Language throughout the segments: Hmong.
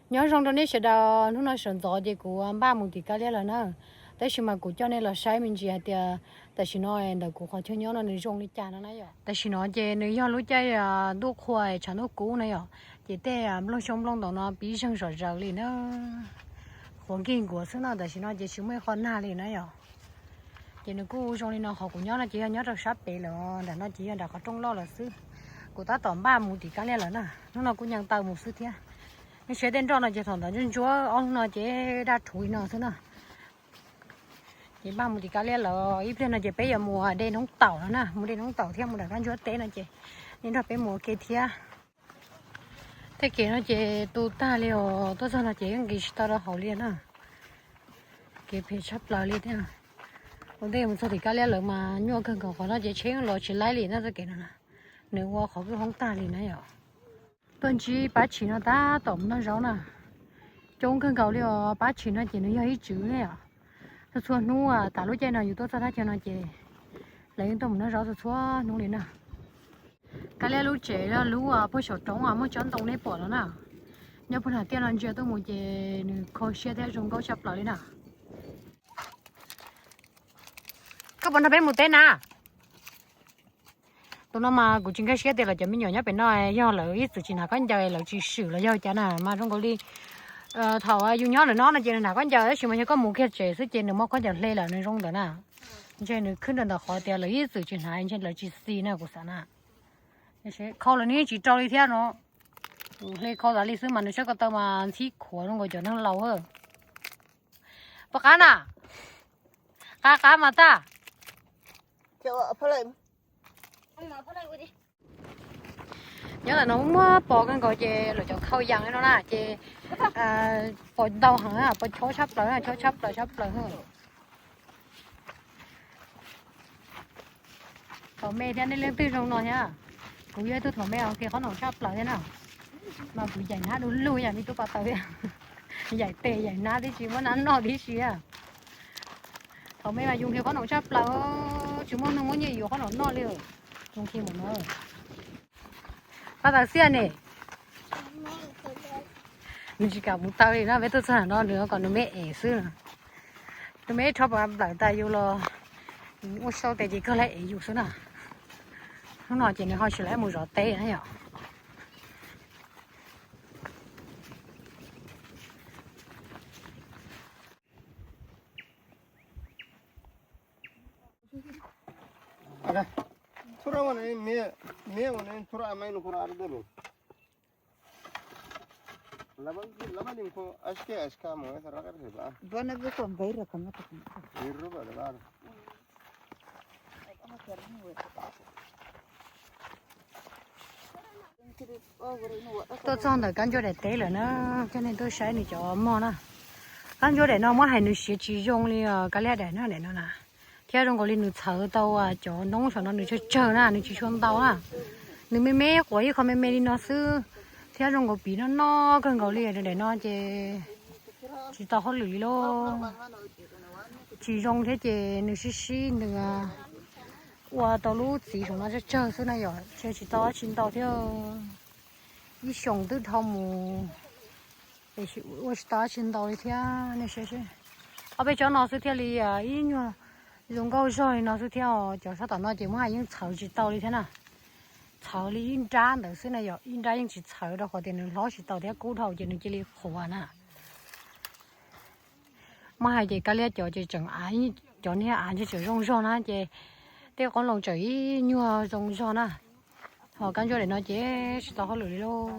Nyob zoo rau nej sawv daws, hnub no sawv ntxov ces kuv npaj mus tim Kab Liab lawm na. Tab sis mas kuv coj nej los saib me ntsis hais tias tam sim no ntawm kuv qhov chaw nyob no nws zoo li cas no na yom. Tam sim no ces nws yog lub caij ntuj qhua tshav ntuj kub na yom, ces tej nplooj xyoob nplooj ntoo no pib zeeg zom zaws li na. Qhuav nkig nkuav xwb no, tam sim no ces tsis muaj ib qho nag li na yom. Ces nws kuj zoo li no, qhov kuv nyob no ces yog nyob rau sab pem lawm, nram no ces yog nram qhov rooj loj lawm xwb. Kuv tab tom npaj mus tim Kab Liab lawm na, hnub no kuj nyees taw mus xwb thiab. Nej saib tej nroj no ces thaum ntawd ntsuab ntsuab, ob hnub no ces daj rhuv li no xwb na. Ces npaj mus tim Kab Liab lawm, ib pliag no ces peb yuav mus de noob taum no na, mus de noob taum thiab mus nram Kab Ntsuab teb no ces nej nrog peb mus ua ke thiab. Tej kev no ces tu tag li os, tuaj txog no ces yeej nqis tsis tau rau hauv li na. Kev phem tshaj plaws li thiab. Ua ntej mus txog tim Kab Liab lawm mas nyuaj kawg nkaus, qhov no ces tsheb los tsis laib li na, txoj kev no na, nws ua qhov kwj hoob tag li na yom. Tuaj ntsib pab tshis no tab tom mus noj zaub na. Coob kawg nkaus li os, pab tshis no ces nws yog ib tswv ne yom. Txhua txhua hnub tas lub caij no yus tuaj txog thaj chaw no ces lawv yeej tuaj mus noj zaub txhua txhua hnub li na. Kab Liab lub tsev yog lub puag saum roob muaj tsob ntoo nej pom no na. Nyob puag nram tiaj no ntsia tuaj mus ces nws kho siab thiab zoo nkauj tshaj plaws li na. Koj puas nrog peb mus teb na? Tus no mas kuv tsis nkag siab tias lawv cov me nyuam nyob pem no yog lawv ib txwm tsis hnav khaub ncaws lawv tsis swm los yog cas na, mas zoo nkaus li thaum yus nyob ntawm no no ces nws hnav khaub ncaws, tab sis mas yog koj mus kiag tsev xwb ces nws muab khaub ncaws hle lawm nws zoo ntawd na. Ntshe nws khwb rau ntawm qhov tias lawv ib txwm tsis hnav, ntshe lawv tsis xis na kuv xav na. Khau los nws yeej tsis rau li thiab no. Hle khau tas li xwb mas nws sab ko taw mas ntxhib khuav zoo nkaus cov neeg laus. Pom qab na, qab qab mas tag. Nyob ntawm no muaj pos kawg nkaus ces lawv cov khau yas li no na ces pos ntau heev, pos chob tshaj plaws, chob tshaj plaws tshaj plaws. Thaum me thiab nej leej twg zoo no thiab. Kuv yog ib tug thaum me ua ke qhob noom tshaj plaws thiab na. Mas kuv yaim hnab du lug yam li tub pas taws thiab. Yaim tes yaim hnab tib si, muab hnab noj tib si. Thaum me mas yus nqhis qhob noom tshaj plaws, tsis muaj neeg muab nyiaj yuav qhob noom noj li. Yus nqhis mus no. Pab taws xiaj ne. Nws tsis kam mus taw li no, peb tuaj txog no nws kom nws me ev xwb. Nws me rho pas nplawm tas yus los ua sau tes ces kawg la ev yus xwb na. Hnub no ces nws ho tsis la mus zov teb na yom. Tuaj txog ntawm kab ntsuab daim teb lawm na, coj nej tuaj saib nws cov mog na. Kab ntsuab daim no muab hais nws siav tsis zoo li kab liab daim no, daim no na. Thiab zoo nkaus li nws txhawv tau cov noob saum no nws tsawg tsawg na, nws tsis tshua ntau na. Nws me me quav ib qho me me li no xwb, thiab zoo nkaus piv noj noj kawg nkaus li daim no ces tsis tau hauj lwm li lauj. Tsis zoo thiab ces nws sib sib nws ua tau lub txiv saum no tsawg tsawg xwb na yom, ntshe tsis tau dab tsi ntau thiab. Ib xyoos twb dhau mus, ua tsis tau dab tsi ntau li thiab nej saib seb. Ob peb tsob no xwb thiaj li ib nyuag zoo nkauj zog li no xwb thiab, cov sab tom no ces muab hais yeej txhawv tsis tau li thiab na. Txhawv li ib nrab ntawd xwb na yom, ib nrab yeej tsis txhawv rau qhov tias nws hlob tsis tau thiab kub dhau ces nws cia li qhuav na. Muab hais ces kab liab cov ces tseem av, cov niag av ntshe tseem zoo zog na ces tej qoob loo tseem ib nyuag zoo zog na. Ho kab ntsuab daim no ces tsis tau hauj lwm li lauj.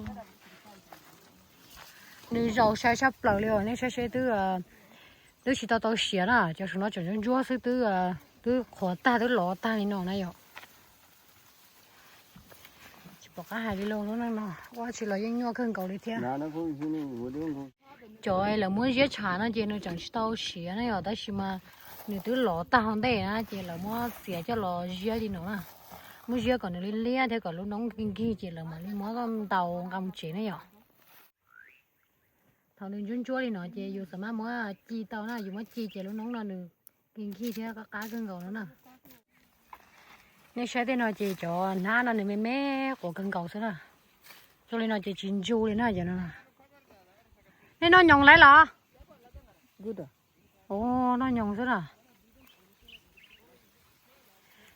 Nws zaus sai tshaj plaws li os, nej saib seb twb, twb tsis tau tau siav na, cov saum no tseem ntsuab ntsuab xwb, twb, twb qhuav tag twb lov tag li no na yom. Tsis pom qab hais li lauj, lub neej no ua tsis los yeej nyuaj kawg nkaus li thiab. Cov lawv muab ziab tshav no ces nws tseem tsis tau siav na yom, tab sis mas nws twb lov tag hauv ntej na ces lawv muab txiav coj los ziab li no na. Muab ziab kom nws liab liab thiab kom lub noob nkig nkig ces lawv mam li muab ntaus nqa mus tsev na yom. Thaum nws ntsuab ntsuab li no ces yus xam maj muab ci tau na, yus muab ci ces lub noob no nws nkig nkig thiab qab qab kawg nkaus no na. Nej saib tej no ces cov hnab no nws me me quav kawg nkaus xwb na. Zoo li no ces tsis ntsu li na cov no. Nej noj nyoos lawm los? Ua noj nyoos xwb na.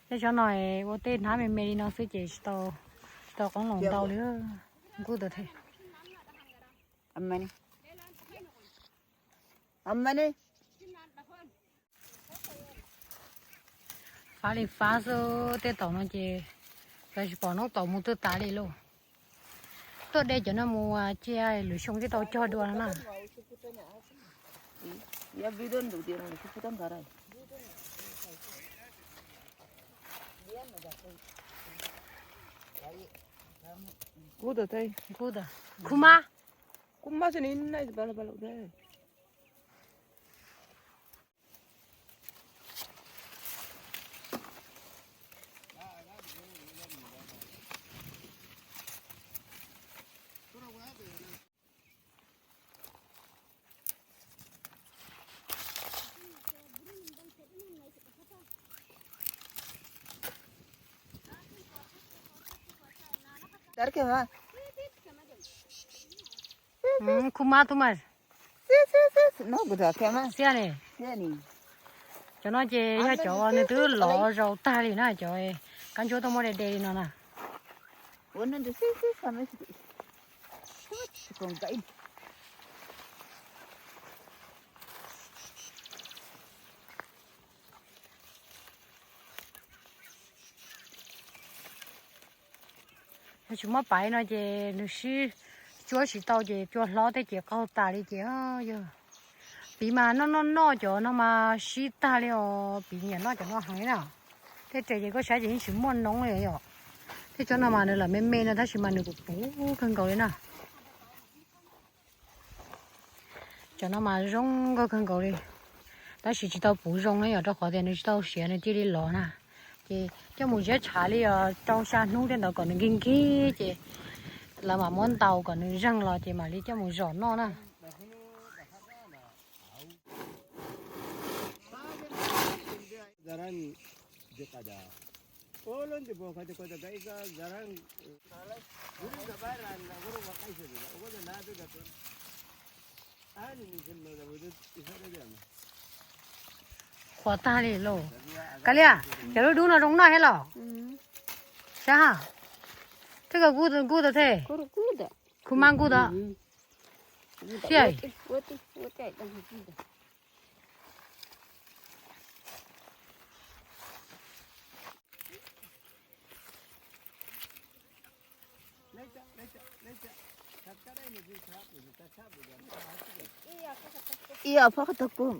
Tej tsob no ua tej hnab me me li no xwb ces tsis tau, tsis tau qoob loo ntau li. Nkuj tau thiab. Fab li fab xwb, tej taum no ces tsis pom noob taum mus twg tas li lauj. Tuaj de cov no mus cia lwm xyoo thiaj tau cog dua no na. Khu ma. Khu ma tu mas. Xiab ne. Cov no ces yog cov nws twb lov zaus tag li na, cov kab ntsuab tuaj muab de de li no na. Yog tsis muab paiv no ces nws sib cuab tsis tau ces cua hlob tej ces qaug tas li ces yog. Piv mas noj noj noj cov no mas sib tag li os, piv nyiam noj cov no heev li na. Tej res ces koj saib ces yeej tsis muaj noob li yom. Tej tsob no mas nws lam me me no tab sis mas nws kuj puv kawg nkaus li na. Cov no mas zoo nkauj kawg nkaus li, tab sis tsis tau puv zoo na yom, rau qhov tias nws tsis tau siav nws cia li lov na. Ces coj mus ziab tshav li os rau xya hnub tej ntawd kom nws nkig nkig ces lawv mam muab ntaus kom nws zeeg los ces mam li coj mus zom noj na. Qhuav tag li lauj. Kav liam, cov lub dub no zoo noj thiab los? Saib ha. Twb kawg kub tau thiab. Khu ma kub tau. Thiab. Ib ob phob qhov tag kub.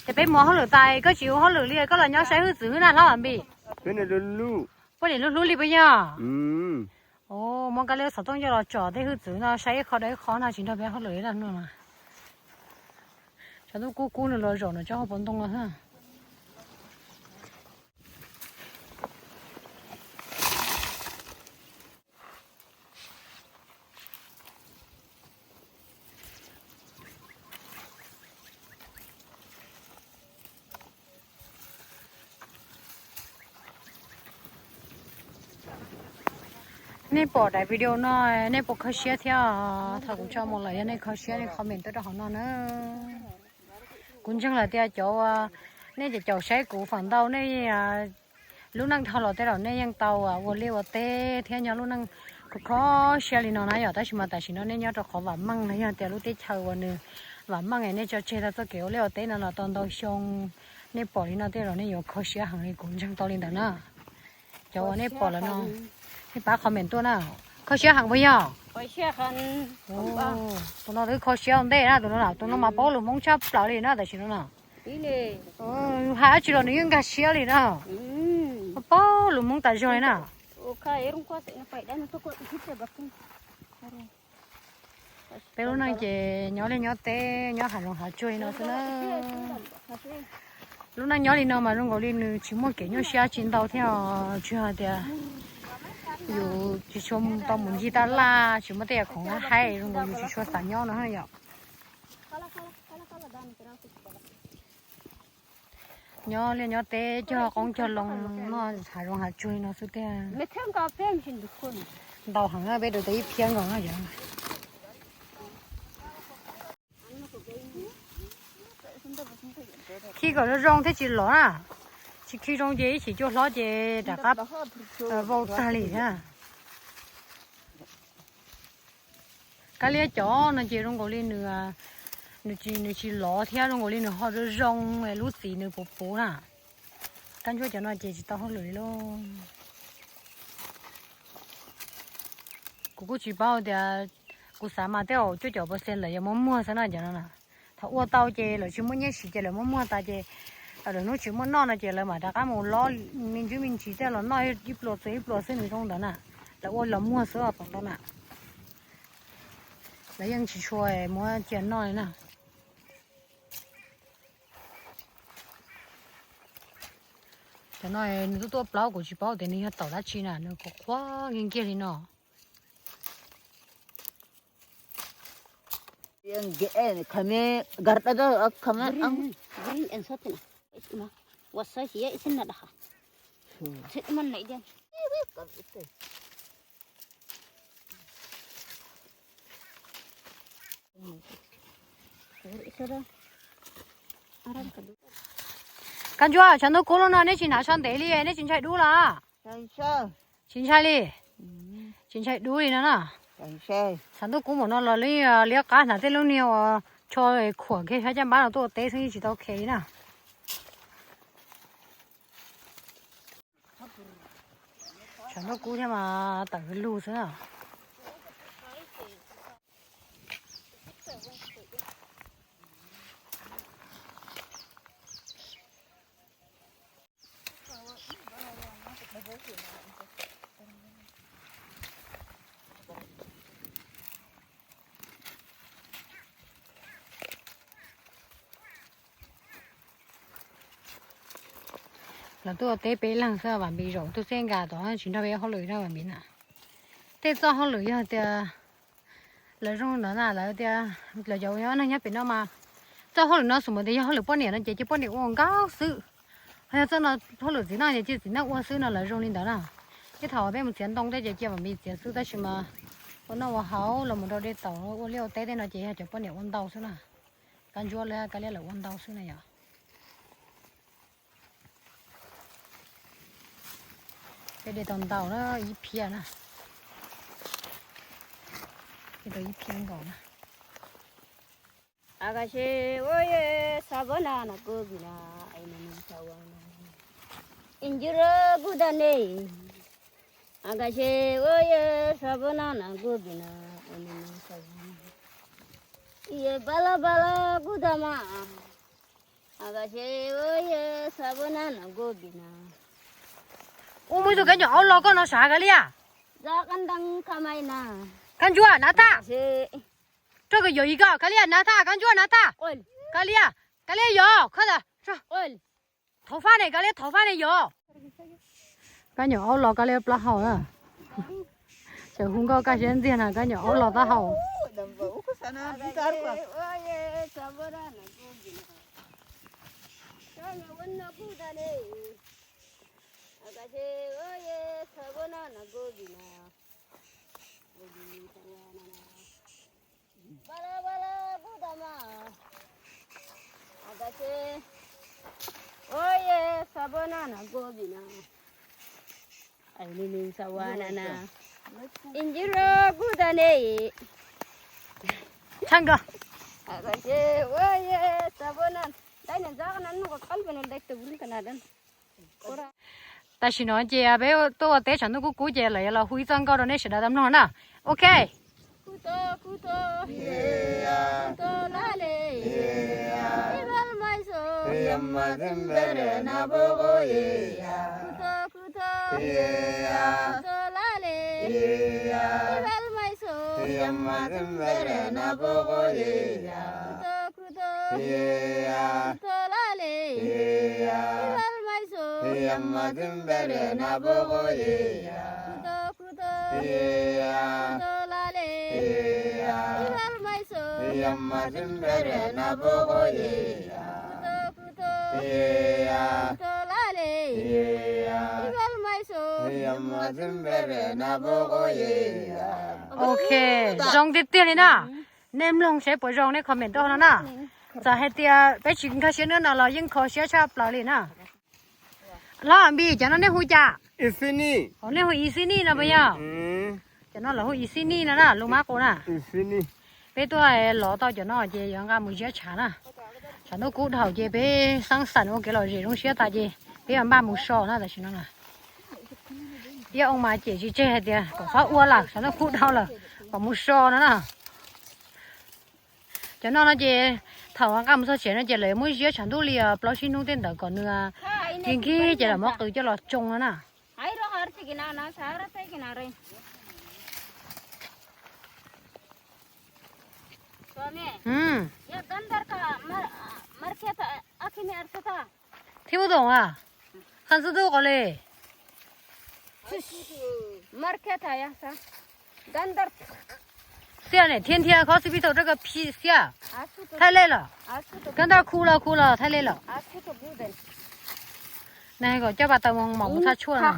Ces peb mus hauj lwm tas koj tsis ua hauj lwm li koj los nyob saib hwj txwv hwb na hlob Vam Npis? Poj niam hlub hlub li puas yog? Muab kab liab xov tooj coj los tsom tej hwj txwv no saib ib qho dua ib qho no tsis nrog peb hauj lwm li no. Tshav ntuj kub kub nws los zaum nws tsob hauv paus ntoo no. Nej pom daim video no nej puas kho siab thiab? Thaum kuv tso mus lawm yog nej kho siab nej comment tuaj rau hauv no na. Kuv ntseeg lawm tias cov uas nej caum caum saib kuv feem ntau nej lub neej dhau los tej zaum nej yeej tau ua liaj ua teb thiab nyob lub neej kho kho siab li no na yom, tab sis mas tam sim no nej nyob rau qhov vam meej los yog tias lub teb chaws uas nws vam meej es nej tso tseg tau txoj kev ua liaj ua teb no los tau ntau xyoo. Nej pom li no tej zaum nej yuav kho siab heev li, kuv ntseeg tau li ntawd na. Cov uas nej pom lawm no, nej pab comment tuaj na. Kho siab heev puas yog? Tus no twb kho siab ua ntej na, tus no, tus no mas paub lus Hmoob tshaj plaws li na tam sim no na. Hais dab tsi los nws yeej nkag siab li na. Paub lus Hmoob tas zog li na. Peb lub neej ces nyob liaj nyob teb nyob hav zoov hav tsuag li no xwb na. Lub neej nyob li no mas zoo nkaus li nws tsis muaj kev nyuaj siab tsis ntau thiab, tsis hais tias yus tsis tshua tau mus ncig taj laj, tsis muaj tej yam khoom haib, zoo nkaus yus tsis tshua xav nyob no yom. Nyob liaj nyob teb cog qoob cog loo noj hav zoov hav tsuag li no xwb tiag. Ntau heev, peb rau tau ib phiab nkaus no yom. Khi kom zoo zoo thiaj tsis lov na. Tsis khi zoo ces ib chim cua hlob ces rov qab vau tag li thiab. Kab liab cov no ces zoo nkaus li nws, nws tsis lov thiab, zoo nkaus li nws ho zoo zoo, lub txim nws puv puv na. Kab ntsuab cov no ces tsis tau hauj lwm li lauj. Kuv kuj tsis paub tias, kuv xav mas tej zaum cuaj caum percent lawv yuav muab muag xwb na cov no na. Thaum ua tau ces lawv tsis muaj nyiaj siv ces lawv muab muag tas ces lawv hnub tsis muaj noj no ces lawv mam rov qab mus lob me ntsis me ntsis tej los noj ib pluas txwv ib pluas xwb nws zoo ntawd na. Lawv ua los muag xwb os thaum ntawd na. Lawv yeej tsis tshua muab cia noj li na. Cov no nws tuaj tuaj plaub kuv tsis paub tias nws yog taum dab tsi na, nws qhuav qhuav nkiag nkiag li no. Kab ntsuab, tshav ntuj kub lub no neb tsis hnav so ntev li, neb tsis ntshai dub los? Tsis ntshai li. Tsis ntshai dub li no na. Tshav ntuj kub npaum no los liab qab hnav tej lub niag uas tsho khuam kiag sab caj npab no tuaj ua teb xwb yeej tsis tau khev li na. Tshav ntuj kub thiab mas tawm lug xwb na. Los tuaj ua teb peb leeg xwb, Vam Npis zaum tuaj xwb nkas tod tsis nrog peb hauj lwm na Vam Npis na. Tej txoj hauj lwm yog tias lawv zoo ntawd na, lawv tias lawv cov neeg nyob pem no mas txoj hauj lwm no xus mus tias yog hauj lwm poj niam no ces cia poj niam ua nkaus xwb. Ho yog txoj no hauj lwm txiv neej ces cia txiv neej ua xwb no, lawv zoo li ntawd na. Tej thaum peb mus txiav ntoo tej ces cia Vam Npis txiav xwb, tab sis mas ua noj ua haus los mus rau dej taus ua liaj ua teb tej no ces yog cov poj niam ua ntau xwb na. Kab ntsuab lawv kab liab lawv ua ntau xwb na yom. Peb de tau ntau na, ib phiab na. De tau ib phiab nkaus na. Ua muaj ib tug kab nyom aub los koj no sav kab liab. Kab ntsuab nav tag. Roj kos yog ib koj kab liab nav tag, kab ntsuab nav tag. Kab liab, kab liab yog koj. Thov faj ne kab liab, thov faj ne yog. Kab nyom aub los kab liab plaub hau na. Tseem hu nkauj kaj siab ntxiag na, kab nyom aub los taub hau. Tshaj nkawd. Tam sim no ces peb tuaj ua teb tshav ntuj kub kub ces lawv yuav los hu ib txoj nkauj rau nej sawv daws tau mloog na. Ok. Ok, zoo tiag tiag li na. Nej mloog seb puas zoo nej comment tuaj no na. Txawm hais tias peb tsis nkag siab hnub no los yeej kho siab tshaj plaws li na. Hlob Npis, cov no nej hu cas? Nej hu Ixini no puas yog? Cov no lawv hu Ixini no na, lus Mab Qus na. Peb tuaj lov tau cov no ces yuav nqa mus ziab tshav na. Tshav ntuj kub dhau ces peb xab xam ua kev lom zem zoo siab tas ces peb yuav npaj mus so na tam sim no na. Ib oo mas cem tsis tseg hais tias kom txhob ua lawm, tshav ntuj kub dhau lawm, kom mus so no na. Cov no no ces thaum nqa mus txog tsev no ces lawv yuav muab ziab tshav ntuj li plaub tsib hnub tej ntawd kom nws nkig nkig ces lawv muab qws coj los tsoo no na. Thib ub toom a, qhov xub tuj qhov li. Xiab ne, thiab thiab khob xib pib tau rau koj phi xiab. Thaij lej lawm. Kab ntaj khu los khu los thaij lej lawm. Nws kom coj pas taws mus mom mus txhaj tshuaj no.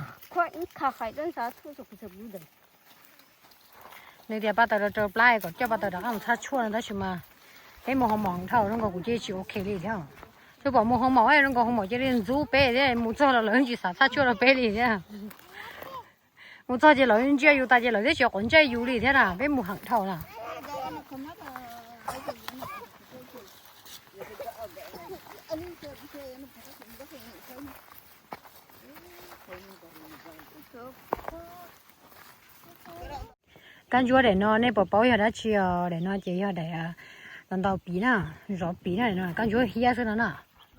Nws tias pas taws rau rau plab kom coj pas taws rov qab mus txhaj tshuaj no tab sis mas peb mus hoo mom dhau zoo nkaus kuv cia tsis ok li thiab. Twb pom mus hoo mom zoo nkaus hoo mom cia li ntxub peb thiab, mus txog los lawv tsis xav txhaj tshuaj rau peb li thiab. Mus txog ces lawv ntsia yus tas ces lawv twb tsis quav ntsej yus li thiab na, peb mus heev dhau na. Kab ntsuab daim no nej puas paub yog dab tsi os? Daim no ces yog daim ntau ntau piv na, zov piv na, daim no kab ntsuab hiab xwb no na.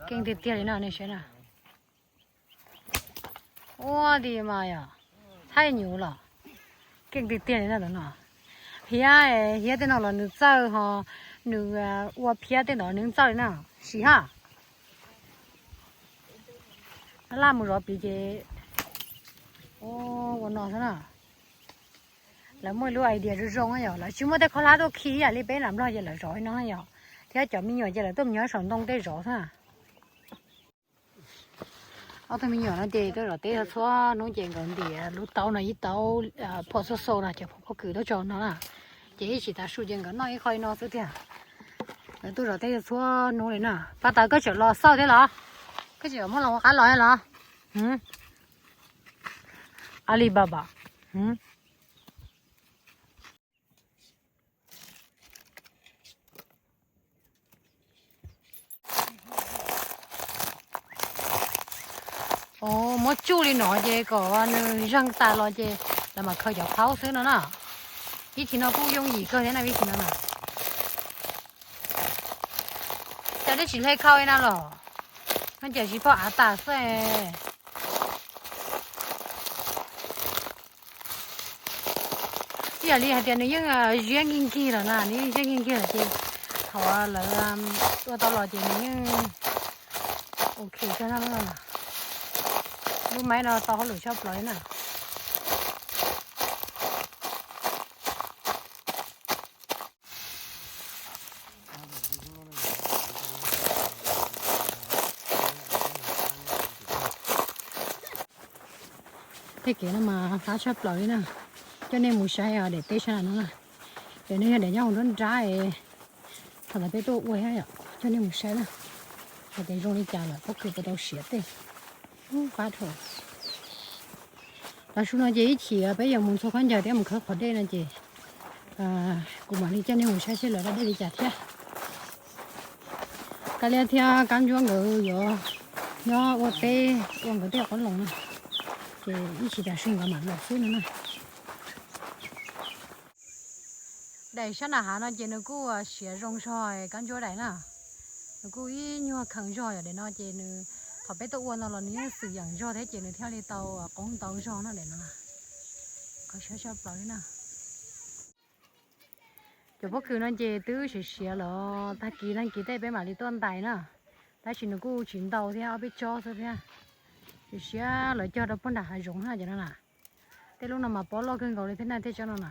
Keej tiag tiag li no nej saib na. Ua di mas yog thaij nyuv los keej tiag tiag li na ntawm no. Hiab, hiab tej no los nws txawj ho, nws ua phiab tej ntawd nws txawj li na. Sim ha, laj mus zov piv ces ua no xwb na. Lawv muaj ib lub idea zoo zoo yom, lawv tsis muaj tej khaub hlab tuaj khi ib yam li peb nram Nplog ces lawv zov li no yom, thiab cov me nyuam ces lawv tuaj mus nyob saum ntoo tej zov xwb. Ob tug me nyuam no ces tuaj zov teb txhua hnub ces nkawd ntim lub taub no ib taub phom xub xau no cov phom pob kws tuaj tso no na. Ces ib tsis tav su ces nkawd noj ib qho li no xwb tiag. Nkawd tuaj zov teb txhua hnub li na. Paj Taws koj tseem los xauj thiab los? Koj tseem muab los ua qab los thiab los? Alibaba. Muab tsuj li no ces kom nws zeeg tas los ces lawv mam khaws cov phaub xwb no na. Vib thim no kuj yooj yim kawg thiab na vib thim no na. Cas twb tsis hle khau li na los? No ces tsis pom av tas xwb. Ib yam li hais tias nws yeej ziab nkig nkig lawm na, nws yeej ziab nkig nkig lawm ces thaum lawv ua tau los ces nws yeej ok kawg na. Lub maib no tau hauj lwm tshaj plaws li na. Tej kev no mas fab tshaj plaws li na. Coj nej mus saib os, daim teb sab no na. Daim no yog daim nyob hauv nruab nrab es thaum ntawd peb tuaj ua thiab yom. Coj nej mus saib na, hais tias zoo li cas lawm, pob kws puas tau siav tej. Fab dhau. Tav su no ces ib chim peb yuav mus ntxhua khaub ncaws thiab mus khawb qhov dej no ces kuv mam li coj nej mus saib seb lawv da dej li cas thiab. Kab liab thiab kab ntsuab nkawd yuav nyob ua teb ua nkawd tej qoob loo na, ces ib chim tam sim nkawd mam los xwb no na. Daim sab nram hav no ces nws kuj siav zoo zog kab ntsuab daim na. Nws kuj ib nyuag kheev zog yom, daim no ces nws Thaum peb tuaj ua no los nws yeej xwm yeem zog thiab ces nws thiaj li tau qoob ntau zog no daim no. Kho siab tshaj plaws li na. Cov pob kws no ces twb siav siav lawm, tag kis tag kis tej peb mam li tuaj ntais na. Tab sis nws kuj tsis ntau thiab, ob peb tsob xwb thiab. Siav siav lawv cog rau puag nram hav zoov na cov no na. Tej lub no mas pob loj kawg nkaus li thiab na, tej tsob no na.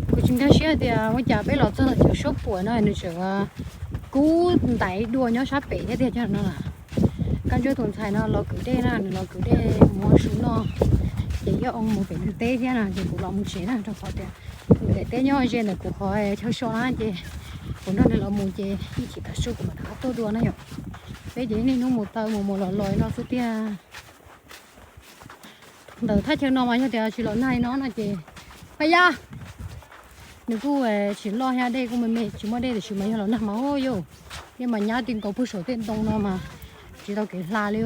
Kuv tsis nkag siab tias ua cas peb los txog ntawm cov suab puam no nws tseem kub ntaiv dua nyob sab pem thiab tiag cov no na. Kab ntsuab tus ntxhais no los kwv dej na, nws los kwv dej mus ua su noj, ces yog oo mus pem nws teb thiab na, ces kuv los mus tsev na, rau qhov tias nws daim teb nyob ze ntawm kuv qhov chaw so na, ces kuv nrog nws los mus ces ib chim tav su kuv mam rov qab tuaj dua na yom. Peb ces niaj hnub mus taw mus mus los los no xwb tiag. Ntawm thaj chaw no mas yog tias tsis los nag li no no ces, Paj Yaj, nws kuj tsis loj thiab, dej kuj me me tsis muaj dej, tiam sis mas yog los nag mas ub yus, dej mas nyab ti nkaus puag saum tej ntoo no mas tsis tau kev hla li.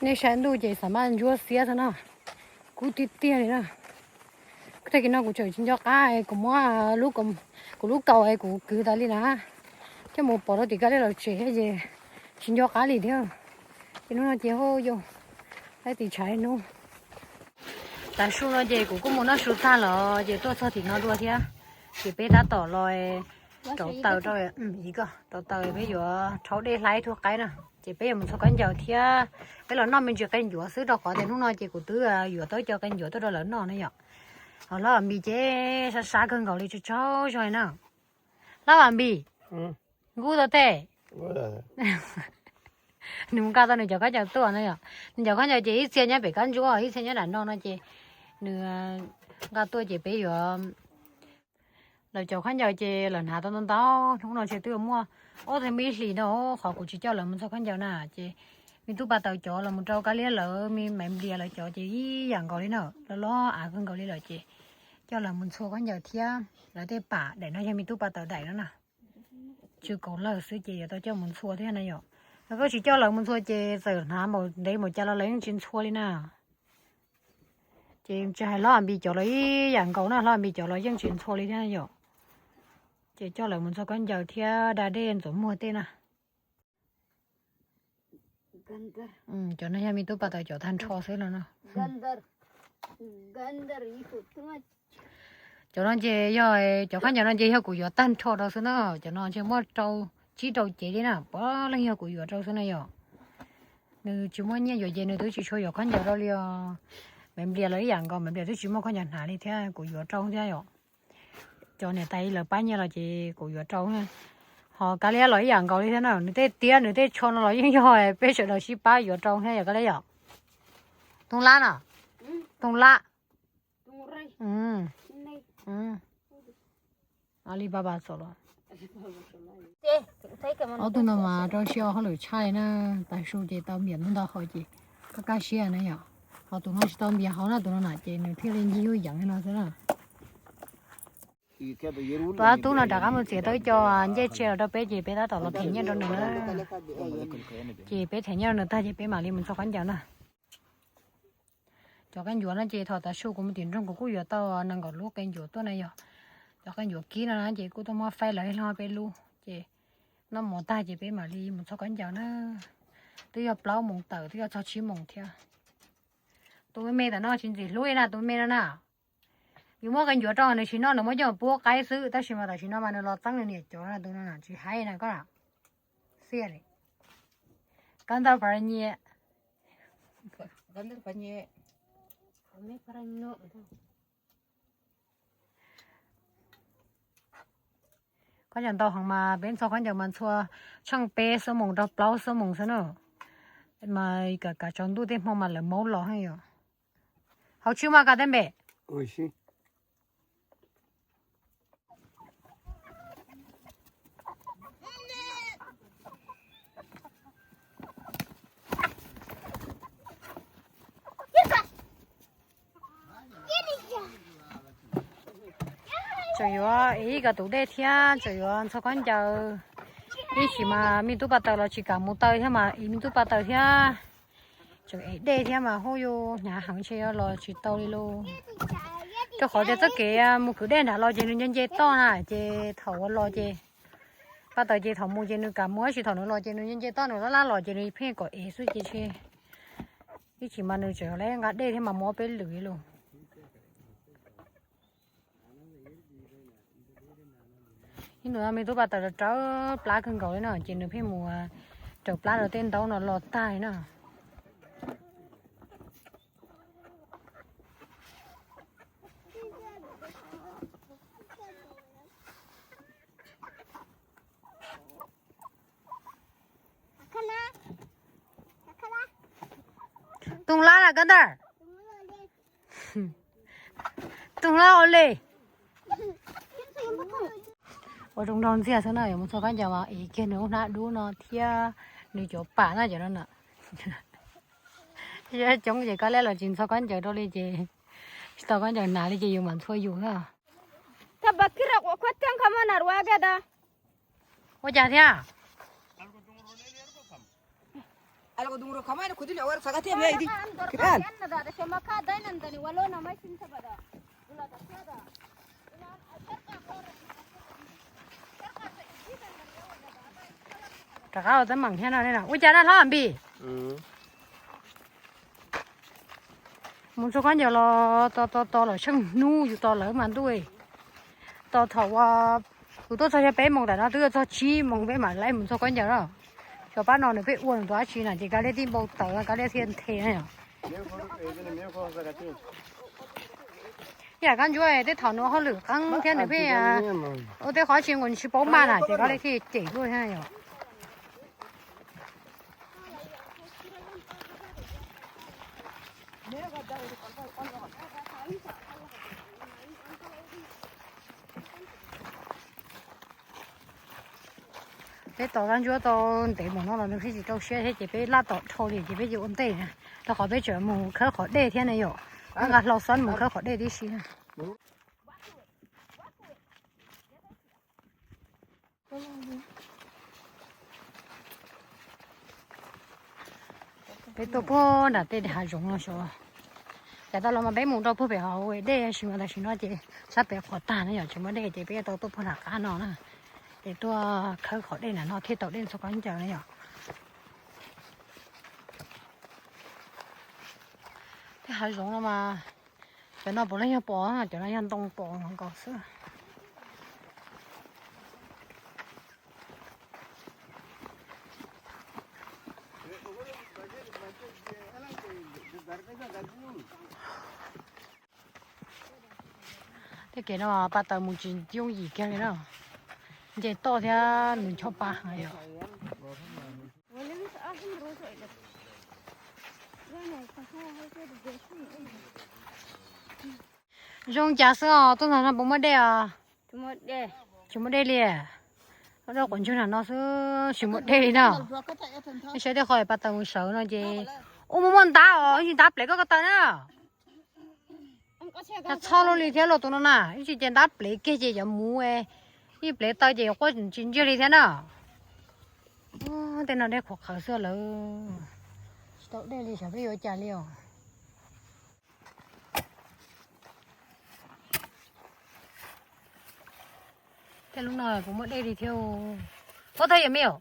Nej saib ntuj ces xav maj ntsuab xiab xwb na, kub tiag tiag li na. Tag kis no kuv tseem tsis nco qab kuv muab kuv lub kaus kuv kwv tas li na, coj mus pov rau tim Kab Liab lawv tsev thiab ces tsis nco qab li thiab. Ces hnub no ces ho yus laib tis tshav hnub. Tav su no ces kuv kuj mus noj su tag los ces tuaj txog tim no dua thiab. Ces peb tab tom los rauv taws rau, rauv taws peb yuav rhaub dej hlab ib tug qaib na. Ces peb yuav mus ntxhua khaub ncaws thiab. Peb los noj me ntsis qe ncuav xwb rau qhov tias hnub no ces kuv twb yuav tau cov qe ncuav tuaj rau lawv noj na yom. Ho Hlob Vam Npis ces sab sab kawg nkaus li, tsaug tsaug zog na. Hlob Vam Npis, nkub tau tej. Nws mus nqa tau nws cov khaub ncaws tuaj na yom. Nws cov khaub ncaws ces ib txhia nyob pem kab ntsuab, ib txhia nyob nram no no ces nws nqa tuaj ces peb yuav, lawv cov khaub ncaws ces lawv hnav tau ntau ntau, hnub no ntshe twb muaj ob txhiab ib hlis no qhov kuv tsis coj lawv mus ntxhua khaub ncaws na. Ces me tub Pas Taws cov los mus rau Kab Liab lawv, me Maiv Nplias lawv cov ces ib yam nkaus li na, loj loj av kawg nkaus li lawm ces coj lawv mus ntxhua khaub ncaws thiab. Lawv tej pam daim no yog me tub Pas Taws daim no na, tsw kaus lawg xwb ces yuav tau coj mus ntxhua thiab na yom. Yog koj tsis coj lawv mus ntxhua ces txawm hnav npaum ntev npaum cas los lawv yeej tsis ntxhua li na. Ces tsis hais Hlob Vam Npis cov los ib yam nkaus na, Hlob Vam Npis cov los yeej tsis ntxhua li thiab na yom. Ces coj lawv mus ntxhua khaub ncaws thiab da dej ntxuav muag tej na. Cov no yog me tub Pas Taws cov tag nrho xwb no no. Cov no ces yog, cov khaub ncaws no ces yog kuv yuav tag nrho rau xwb na, cov no ntshe muaj rau, tsib rau cev li na, puav leej yog kuv yuav rau xwb na yom. Nws tsis muaj nyiaj yuav ces nws twb tsis tshua yuav khaub ncaws rau li os. Maiv Nplias lawv ib yam nkaus, Maiv Nplias twb tsis muaj khaub ncaws hnav li thiab, kuv yuav rau thiab yom. Cov niam tais lawv pab nyiaj los ces kuv yuav rau. Ho Kab Liab los ib yam nkaus li thiab na, nws tej tiab nws tej tsho no los yeej yog peb sawv daws sib pab yuav rau thiab yom Kab Liab yom. Tooj Lab na, Tooj Lab. Alibaba txaus los. Ob tug no mas rau siab hauj lwm tshaj li na, tav su ces tau npias ntau ntau hauv ces kaj kaj siab na yom. Ho tus no tsis tau npias hauv na, tus no na ces nws thiaj li ncig yuj yeev li no xwb na. Tus ob tug no rov qab mus txiav tau ib co ncej tse los rau peb ces peb tab tom los them nyiaj rau nws na. Ces peb them nyiaj rau nws tag ces peb mam li mus ntxhua khaub ncaws na. Cov khaub ncaws no ces thaum tav su kuv mus tim nroog kuv kuj yuav tau nees nkaum lub khaub ncaws tuaj na yom. Cov khaub ncaws kib no na ces kuj tuaj muab faib lawv ib lo peb lub ces noj mov tag ces peb mam li mus ntxhua khaub ncaws na. Twb yog plaub moos tawm twb yog txog tsib moos thiab. Tus me me tam no tsis ntxim hlub li na, tus me me no na. Yus muab khaub ncaws rau nws tsis noj, nws muab coj pub qaib xwb, tab sis mas tam sim no mas nws los txeeb nws niam cov na, tus no na tsis haib na koj na. Xiaj li. Kab ntawd pab nyiaj. Khaub ncaws ntau heev mas peb ntxhua khaub ncaws mas ntxhua tsheej peb xuab moos rau plaub xuab moos xwb na. Mas kav tsaus ntuj tej hmo mas lawv maub los heev yom. Hauv tshwj maj koj tej npe. Tseem yuav ib ko tus dej thiab tseem yuav ntxhua khaub ncaws. Ib chim mas me tub pas taws los tsis kam mus taw thiab mas ib me tub pas taws thiab. Tseem ev dej thiab mas hu yus hnyav heev ntshe yuav los tsis tau li lauj. Rau qhov tias txoj kev mus kwv dej nram los ces nws nce nce toj na, ces thaum uas los ces, Paj Taws ces thaum mus ces nws kam mus, tab sis thaum nws los ces nws nce nce toj, nws laj laj los ces nws pheej kom ev xwb ces tsis, ib chim mas nws tseem lawv nqa dej thiab mas mus ob peb lwm li lus. Ib ntus no me tub Paj Taws rawv plab kawg nkaus li no ces nws pheej mus raws plab rau tej ntaub no los tag li na. Tug lab la kab ntawd. Tug lab ua li. Ua zoo nraug ntxiag xwb na, yuav mus txog khaub ncaws mas ev kiag nws lub hnab dub no thiab nws cov pam na cov no na. Coob ces kab liab los tsis txog khaub ncaws rau li ces, tsis tau khaub ncaws hnav li ces yus mam ntxhua yus na. Ua cas thiab? Rov qab los teeb meem thiab no, ua cas na hlob Npis? Mus txog khaub ncaws los to to to los tsheej hnub yus tos lawv mas ntuj. Tos thaum uas kuv tuaj txog xyoo peb moos tam no twb yuav txog tsib moos peb mam li mus txog khaub ncaws na. Xyov pab no nws pheej ua nws tus dab tsi na ces kab liab tib npau taws kab liab thiaj nthe na yom. Ib yam kab ntsuab tej thaum nws ua hauj lwm qeeb thiab nws pheej ua tej qhov tsis nkaus nws tsis paub maj na ces kab liab thiaj cem tuaj thiab yom. Peb tos kab ntsuab tau ntev mus no los nws pheej tsis rau siab thiab ces peb laj tom dhau li ces peb cia ua ntej na, rau qhov peb tseem mus khawb qhov dej thiab na yom. Peb nqa hlau xob mus khawb qhov dej tib si na. Peb tuaj puag nram tej hav zoov no xyov. Cas tau los mas peb mus rau puag pem hauv dej tab sis mas tam sim no ces sab pem qhuav tag na yom, tsis muaj dej ces peb tau tuaj puag nram qab no na. Ces tuaj khawb qhov dej nram no thiaj tau dej txog khaub ncaws na yom. Tej hav zoov no mas cov no puav leej yog pos, cov no yog ntoo pos nkaus xwb. Tej kev no Paj Taws mus tsis yooj yim kiag li na. Nce toj thiab nws chob pa heev yom. Zoo cas xwb os, tuaj ntawm no puas muaj dej os? Tsis muaj dej li. Dej quav ntsug nram no xwb tsis muaj dej li na. Saib tej qhov Paj Taws mus sawv no ces, ua mus muaj ntab os, ib ntsis ntab plev koj ko taw na. Cas txhob luaj li thiab luaj tus no na, ib ntsis ces ntab plev kiag ces yuav mus, ib plev taw ces quaj tsis ntsiag li thiab na. Tej no dej qhuav qhawv xwb lawm, tsis tau dej li xyov peb yuav cas li os. Tej lub no kuv muaj dej li thiab. Ua thaj yam me os.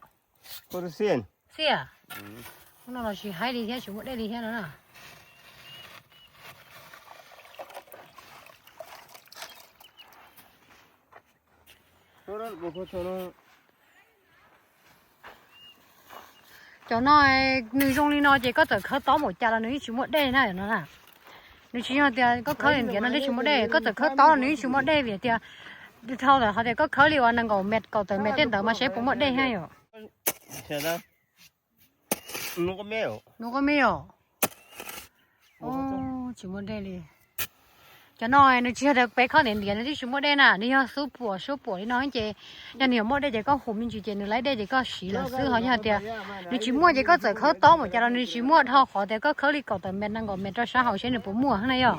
Xij, lub no los tsis haib li thiab tsis muaj dej li thiab no na. Cov no nws zoo li no ces koj txawm khawb tob npaum cas los nws yeej tsis muaj dej na no na. Nws tsis yog tias koj khawb ntiav no thiaj tsis muaj dej, koj txawm khawb tob los nws yeej tsis muaj dej vim tias dhau lawm hais tias koj khawb li uas nees nkaum mev kaum tawm mev tej ntawd mas saib puas muaj dej thiab yom. Nws koj me os. Tsis muaj dej li. Cov no nws tsis yog tias peb khawb ntiav ntiav nws thiaj tsis muaj dej na, nws yog xub puam xub puam li no ces yog nws yuav muaj dej ces koj hum me ntsis ces nws laib dej ces koj siv lawm xwb, ho yog tias nws tsis muaj ces koj txawm khawb tob npaum cas los nws tsis muaj, dhau qhov tias koj khawb li kaum tawm mev nees nkaum mev rau sab hauv seb nws puas muaj na yom.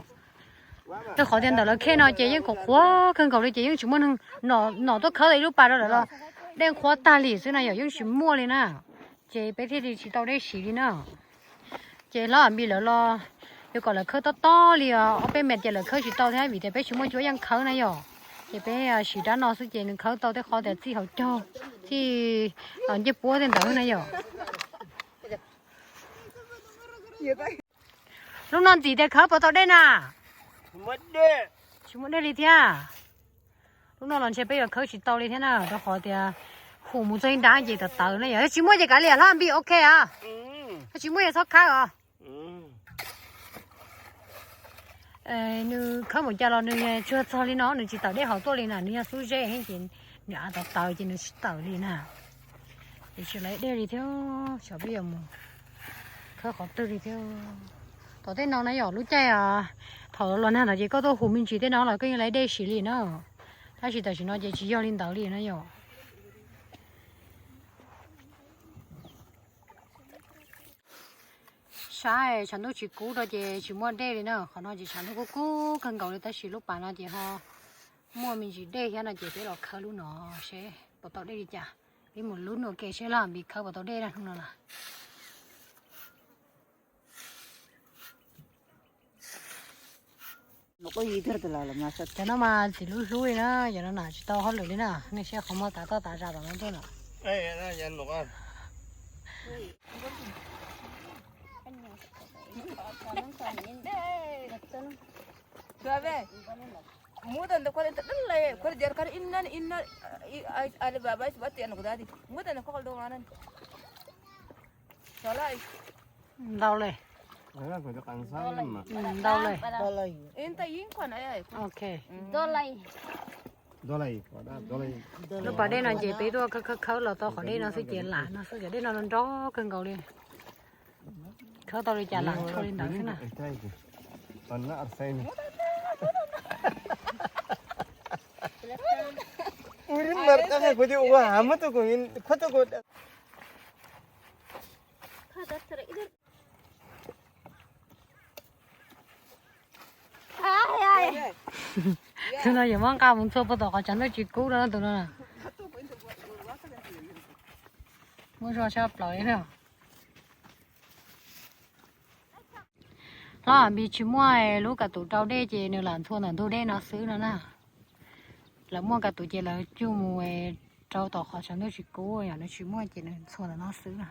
Rau qhov tias ntawm lawv khej no ces yeej qhuav qhuav kawg nkaus li ces yeej tsis muaj neeg nom tuaj khawb ib lub pas rau lawv los dej qhuav tag li xwb na yom, yeej tsis muaj li na. Ces peb thiaj li tsis tau dej siv li na. Ces hlob Npis lawv los Yuav kom lawv khawb tob tob li os, ob peb mev ces lawv khawb tsis tau thiab vim tias peb tsis muaj cuab yeej khawb na yom. Ces peb siv rab no xwb ces nws khawb tau tej qhov tias txij hauv caug, txij ncej puab tej ntawd na yom. Lub no ntxim tias khawb puas tau dej na? Tsis muaj dej li thiab. Lub no los ntshe peb yuav khawb tsis tau li thiab na, rau qhov tias hum mus txog ib nrab ces tawv tawv na yom. Yog tsis muaj ces kav liam hlob Npis, ok a. Yog tsis muaj ces txhob khawb os. Nws khawb mus cas los nws tsuas txog li no, nws tsis tawm dej hauv tuaj li na, nws yog xub zeb heev ces nws av tawv tawv ces nws tsis tawm li na. Ces tsis laiv dej li thiab, xyov peb yuav mus khawb qhov twg li thiab. Tom tej no na yom, lub caij thaum los nag no ces koj tuaj hum me ntsis tej no los koj yeej laiv dej siv li na, tab sis tam sim no ces tsis yog li ntawd li na yom. Saib tshav ntuj tsis kub rau ces tsis muaj dej li na, qhov no ces tshav ntuj kub kub kawg nkaus li tab sis lub pas no ces ho muaj me ntsis dej thiab no ces peb los khawb lub no seb puas tau dej li cas. Peb mus lub no ke seb los Npis khawb puas tau dej na hnub no na. Cov no mas txiv hlub hlub li na, cov no na tsis tau hauj lwm li na, nej saib qhov muag tav toj tav zam tom no tuaj na. Ntau li. Ntau li. Ok. Lub pas dej no ces peb tuaj khawb khawb khawb los tau qhov dej no xwb ces lam no xwb, cov dej no nrog kawg nkaus li. Khawb tau li cas lam tshuaj li ntawd xwb na. Tus no yuav muab nqa mus ntxhua puag tom qhov tshav ntuj tsis kub no tus no. Muab zog sab plaws li na. Hlob Npis tsis muaj lub kav tus rau dej ces nws lam ntxhua ntawm ntug dej no xwb no na. Lawv muaj kav tus ces lawv cug mus rau tom qhov tshav ntuj tsis kub, yog nws tsis muaj ces nws ntxhua ntawm no xwb na.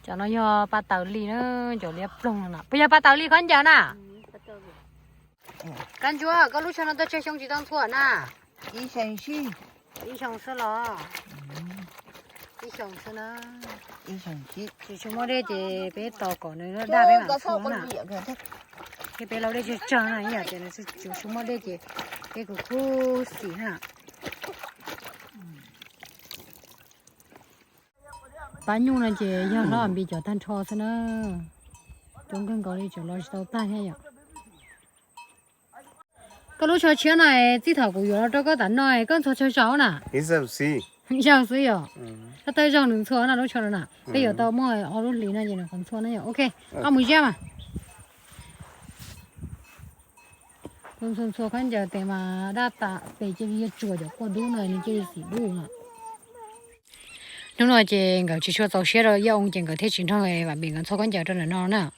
Cov no yog pa taws li na, cov liab ploog no. Puas yog pa taws li khaub ncaws na? Kab Ntsuab, koj lub tsho no tau tsawg xyoo tsis tau ntxhua na? Ib xyoo xwb los? Ib xyoo xwb na. Tsis tshua muaj dej ces peb tos kom nws daj peb mam ntxhua na. Thiab peb lau dej tsawg tsawg na, ib yam tias nws tsis tshua muaj dej ces peb kuj khuv xim na. Pab nyuj no ces yog hlob Npis cov tag nrho xwb na. Coob kawg nkaus li, tseem los tsis tau tag thiab yom. Koj lub tsho tshiab no txij thaum kuv yuav los rau koj tas no koj ntxhua tsawg zaus na? Zaug xwb yom. Tab tom zaug nws ntxhua no lub tsho no na. Peb yuav tau muaj ob lub hlis no ces nws qhov ntxhua no yom. Ok, koj mus ziab mas. Ntxhua ntxhua khaub ncaws tes mas daj tas pes cia li yuav tsuas cov kua dub no nws cia li xim dub no. Hnub no ces nkawd tsis tshua txaus siab rau Yaj Oo ces nkawd thiaj tsis nrog Vam Npis nkawd ntxhua khaub ncaws rau ntawm no na.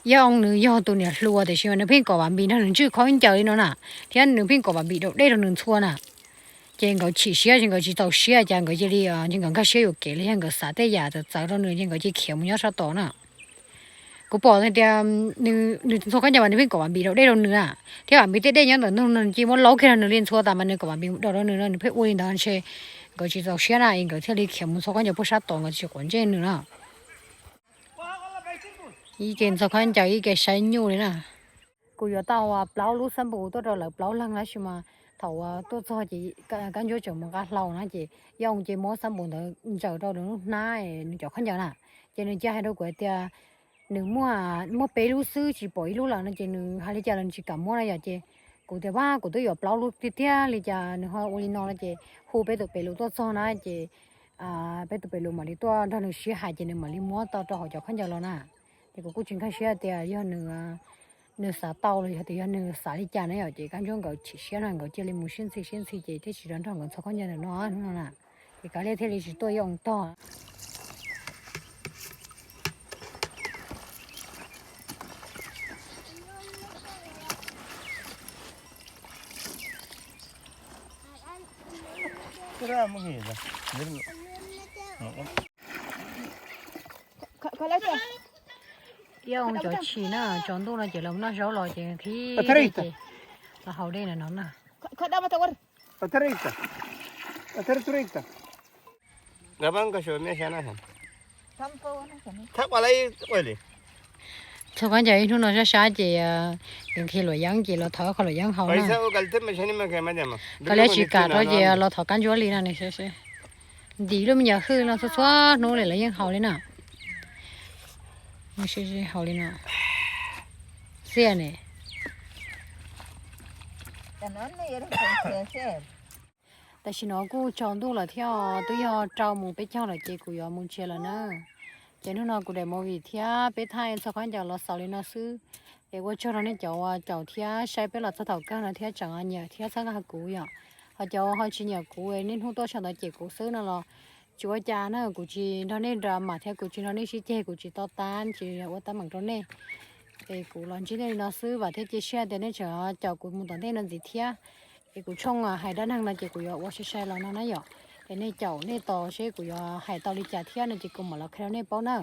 Yaj Oo nws yog tus niam hluas tiam sis mas nws pheej kom Vam Npis nrog nws ntswj khaub ncaws li no na, thiab nws pheej kom Vam Npis daus dej rau nws ntxhua na. Ces nkawd chim siab ces nkawd tsis txaus siab cas nkawd cia li, ces nkawd nkag siab yuam kev los yog nkawd xav tej yam txawv txawv rau nws ces nkawd cia li khiav mus nyob sab tod na. Kuv pom tias nws ntxhua khaub ncaws mas nws pheej kom Vam Npis daus dej rau nws na, thiab Vam Npis tej dej nyob ntawm nws cia li muab laub kiag rau nws li ntxhua tas mas nws kom Vam Npis daus rau nws no nws pheej ua li ntawd ntshe nkawd tsis txaus siab na es nkawd thiaj li khiav mus ntxhua khaub ncaws puag sab tod nkawd tsis quav ntsej nws na. Ib ke ntxhua khaub ncaws ib ke saib nyuj li na. Kuv yuav tau plaub lub xab npus tuaj rau lawv plaub leeg tab sis mas thaum tuaj txog ces Kab Ntsuab tseem mus nqa hlau na ces Yaj Oo ces muab xab npus ntawd ntsaws rau nws lub hnab nws cov khaub ncaws na. Ces nws cia hais rau kuv hais tias nws muaj, muaj peb lub xwb tsis pom ib lub lawm no ces nws hais li cas los nws tsis kam muab na yom. Ces kuv tias pab kuv twb yuav plaub lub tiag tiag li cas nws ho ua li no no ces hu peb tus pem lus tuaj txog na ces peb tus pem lus mam li tuaj nrog nws sib hais ces nws mam li muab tau rau hauv cov khaub ncaws los na. Ces kuv kuj tsis nkag siab tias yog nws, nws xav tau los yog tias yog nws xav li cas na yom. Ces Kab Ntsuab nkawd chim siab no nkawd cia li mus siab ntxhi siab ntxhi ces thiaj tsis rov nrog nkawd ntxhua khaub ncaws ntawm no hnub no na. Ces Kab Liaj thiaj li tsis tuaj Yaj Oo tog. Yaj Oo cov chim na, tsaus ntuj no ces los noj zaub los ces qhib dej ces los haus dej no na. Ntxhua khaub ncaws ib hnub no sab sab ces nqhis luam yeeb ces los thov qhov luam yeeb haus na. Koj liab tsis kam rau ces los thov Kab Ntsuab li no. Ntim lub me nyuam hwj no txhua txhua hnub li lawv yeej haus li na. Haus li no. Xiaj ne. Tam sim no kuj tsaus ntuj lawm thiab, twb yog rau mus peb caug lawm ces kuv yuav mus tsev lawm na. Ces hnub no kuv daim movie thiab peb thaij ntxhua khaub ncaws los xaus li no xwb. Es ua tsaug rau nej cov uas caum thiab saib peb los txog thaum kawg no thiab tseem nyiam thiab txhawb nqa kuv yom. Ho cov ho tsis nyiam kuv nej hnub tuaj sau ntawv cem kuv xwb no los tsis ua cas na, kuv tsis nrog nej drama thiab kuv tsis nrog nej sib ceg, kuv tsis to taub tsis ua teeb meem rau nej. Es kuv los ntsib nej li no xwb, vam thiab cia siab tias nej tseem caum kuv mus tom ntej no ntxiv thiab. Es kuv tshooj hais dab neeg no ces kuv yuav ua sai sai los no na yom. Es nej caum nej tos seb kuv yuav hais tau li cas thiab no ces kuv mam los qhia rau nej paub na.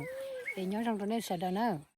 Es nyob zoo rau nej sawv daws na.